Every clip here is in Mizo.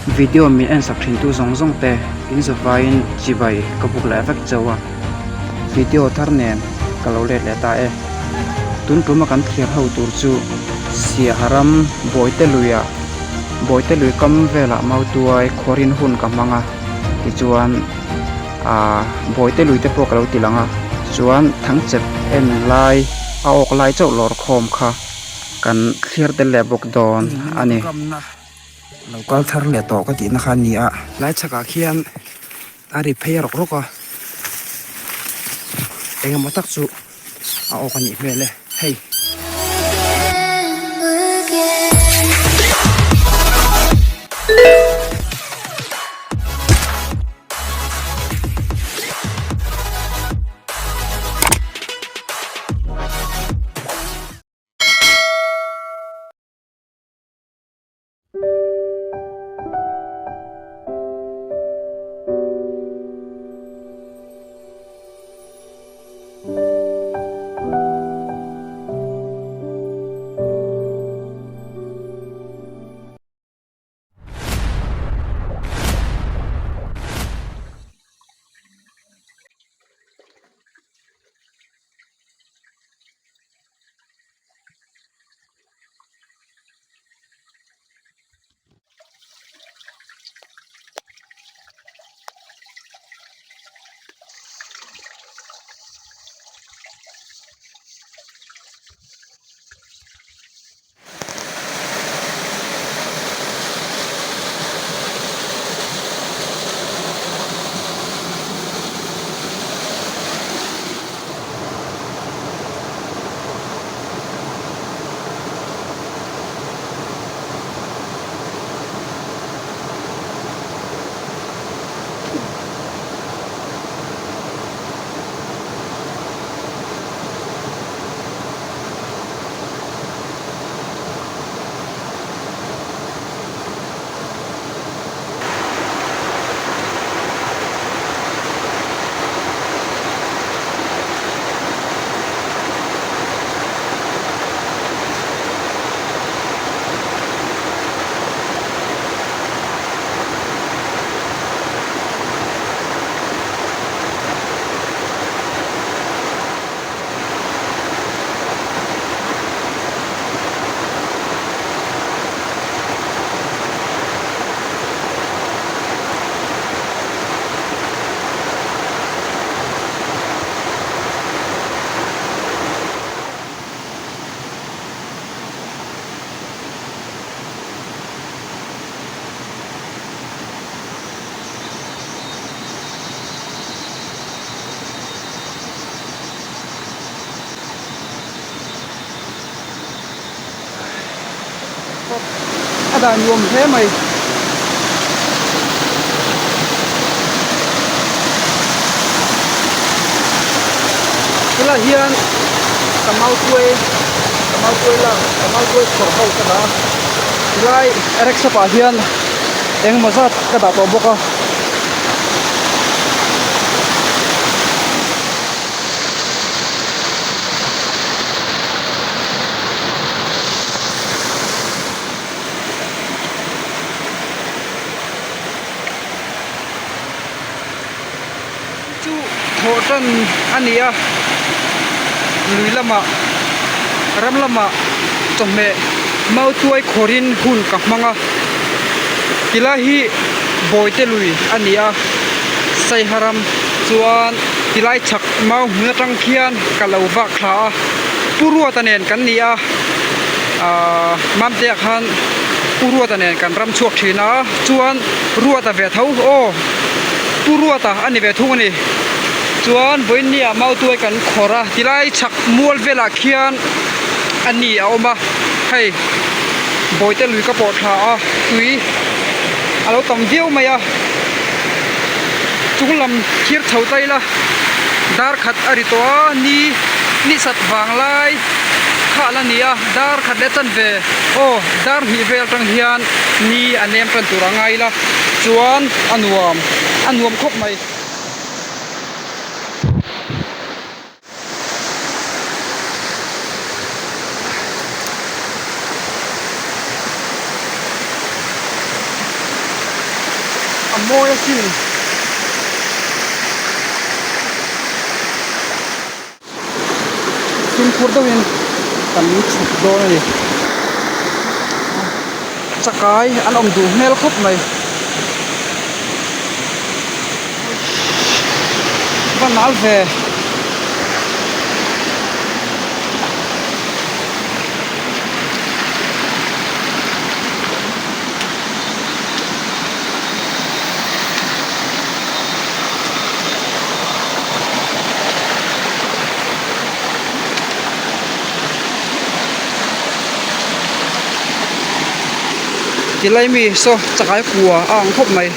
Video min en sak thin tu zawng zawng te in zavaiin chibai ka buk leh vek chauh a, video thar nen ka lo let leh ta e. Tun tuma kan thlir ho tur chu Siaha ram Bawihte luia Bawihte lui kam velah Mautuai khuarin hun ka hmang a tichuan aaa Bawihte lui te pawh ka lo ti lang a chuan Thangchep en lai a awk lai chauh lawr khawm kha kan thlir tel leh bawk dawn a ni. Lo kal thar leh tawh ka tihna kha a ni a. Lai chhakah khian a ri phei rawk rawk a, engemaw tak chu a awk a nih hmel e hei. A dah nuam hle mai. Helai hian ka mautuai ka mautuai lak ka mautuai chhawr ho ka dah a tilai rickshaw ah hian engemaw zat ka dah tawh bawk a. Chu thawh tan a ni a, lui lamah ram lamah chawhmeh mautuai khawrin hun ka hmang a, tilai hi Bawite lui a ni a, Saiha ram chuan tilai chhak mau hmun atang khian ka lo vak thla a, Pu Ruata nen kan ni a, ahh Mamtea khan Pu Ruata nen kan ram chhuak thin a, chuan Ruata ve tho aw Pu Ruata a ni ve thung a ni. Chuan vawiinniah Mautuai kan khawrh a, tilai chhak mual velah khian a ni a awm a, hei Bawite lui ka pawh thla a, tui a lo tam viau mai a, chung lam thir chho ta ila dar khat a ri tawh a, ni ni sat vang lai kha la ni a, dar khat leh chanve aw dar hnih vel atang hian ni a nem tan tur a ngai ila chuan a nuam a nuam khawp mai. A mawi asin. Fimkhur deuhin kan chhuk dawn a ni. Chakai an awm duh hmel khawp mai. Va nal ve. Tilai mi saw chakai kua a ang khawp mai.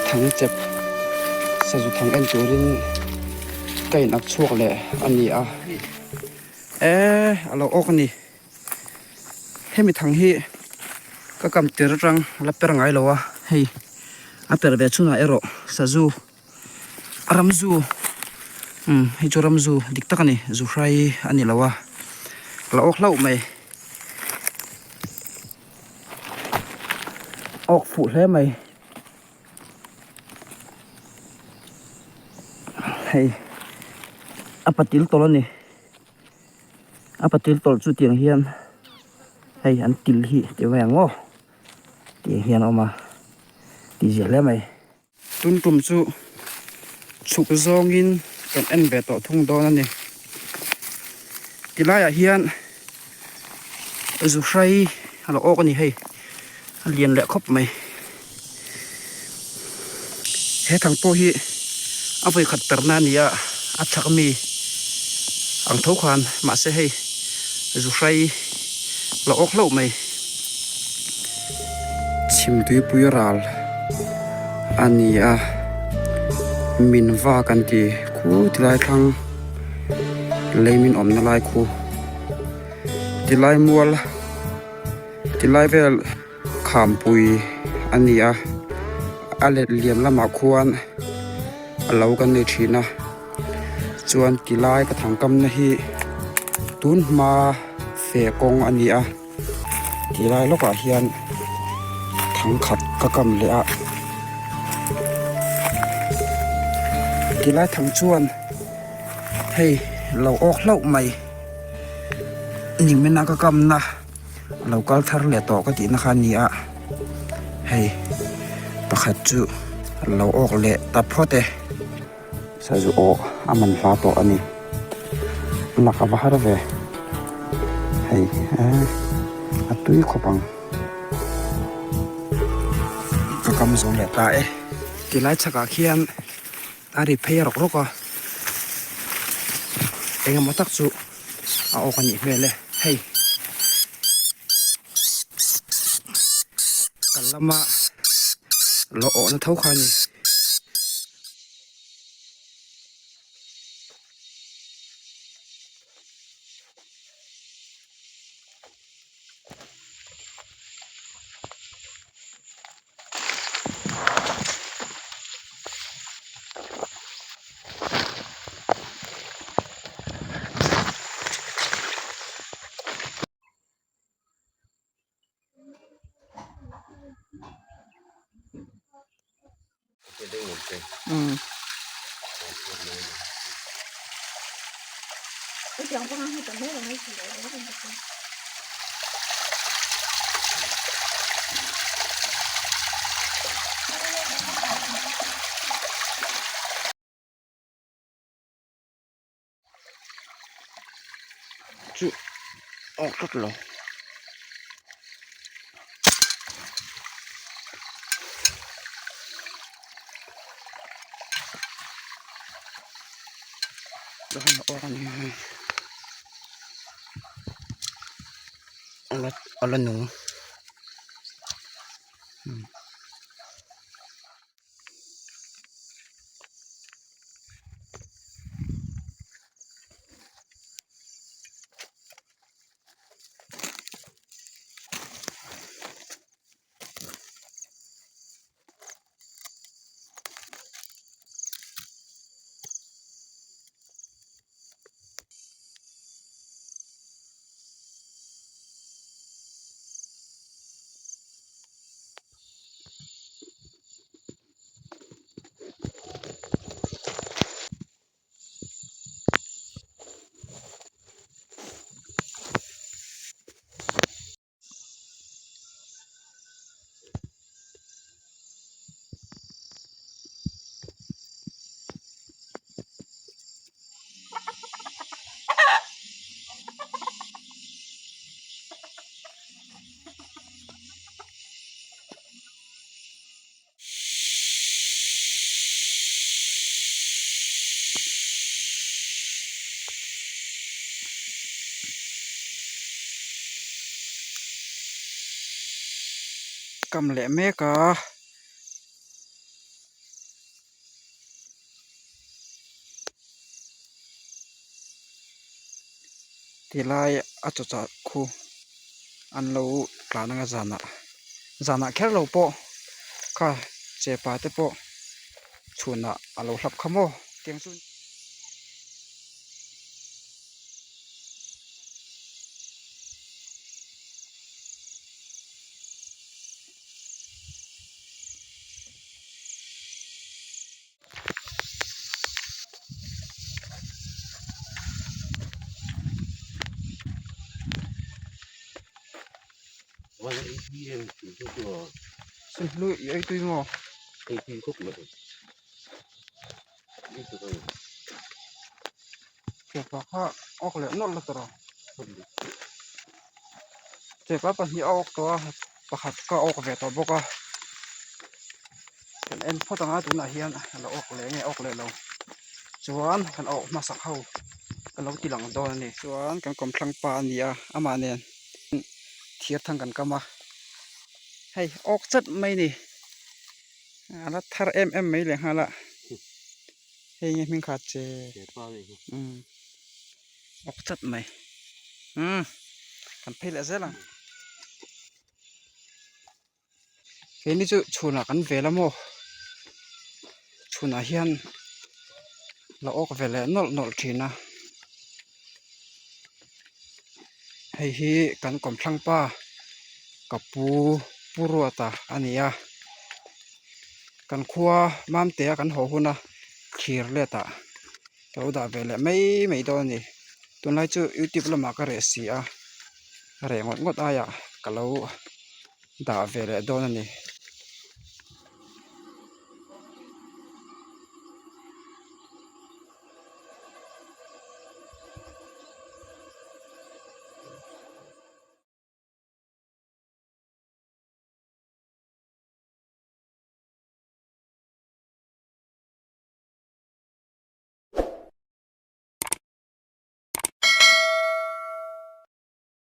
Thang chep sazu thang en turin ka in ak chhuak leh a ni a e a lo awk a ni hemi thang hi ka kam tir atang la per ngai lo a hei a per ve chhunah erawh sazu Ramzu umm hei chu ramzu dik tak a ni zu hrai a ni lo a la awk hlauh mai awk fuh hle mai hei a patil tawlh a ni a patil tawlh chu tiang hian hei an til hi ti mai ang aw tiang hian a awm a tih ziah hle mai. Tun tum chu chhuk zawngin kan en ve tawh thung dawn a ni. Tilaiah hian zu hrai a lo awk a ni hei a lian leh khawp mai. He thang pawh hi a vawi khat perna a ni a, a chhak mi ang tho khan mahse hei zu hrai a lo awk hlauh mai. Chhimtuipui ral a ni a min va kan ti khu tilai thlang lei min awmna lai khu tilai mual tilai vel khampui a ni a a let liam lamah khuan a lo kan nei thin a. Chuan ti lai ka thang kamna hi tun hma fe kawng a ni a ti lai lawkah hian thang khat ka kam leh a ti lai thang chuan hei lo awk hlauh mai nimina ka kamna a lo kal thar leh tawh ka tihna kha a ni a hei pakhat chu a lo awk leh ta phawt e. Sazu awh a man hla tawh a ni. Lak a va har ve. Hei eh a tui khawp ang. Ka kam zo leh ta e. Tilai chhakah khian a ri phei rawk rawk a. Engemaw tak chu a awk a nih hmel e. Hei. Kal lama lo awhna tho kha a ni. Chu awk tlat lo. Chuan awk a ni hei a la nung. Kam leh mek a. Tilai a chawchah khu an lo tlan anga zanah zanah kher lo pawh kha chepa te pawh chhunah a lo hlap kha maw tiang chu. Sunhlu i ei tui maw? Ei tui khawp mai. Chepa kha awk leh nawlh la tawh rawh. Chepa pahnih a awk tawh a pakhat ka awk ve tawh bawk a. Kan en phawt ang a tunah hian a lo awk leh nge awk leh lo chuan kan awk hmasak ho ka lo ti lang dawn a ni chuan kan kawmthlang pa a ni a amah nen thir thang kan kam a hei awk chat mai a ni a la thar em em mai leh nghal a hei nge hming kha che umm awk chat mai umm kan phei leh zel ang. Keini chu chhunah kan vel a maw chhunah hian. la awk ve leh nawlh nawlh thin a hei hi kan kawmthlang pa ka pu pu Ruata a ni a kan khua Mamtea kan haw hun a thlir let ah ka lo dah ve leh mai mai dawn a ni tunlai chu youtube lamah ka reh si a reh ngawt ngawt aiah ka lo dah ve leh dawn a ni.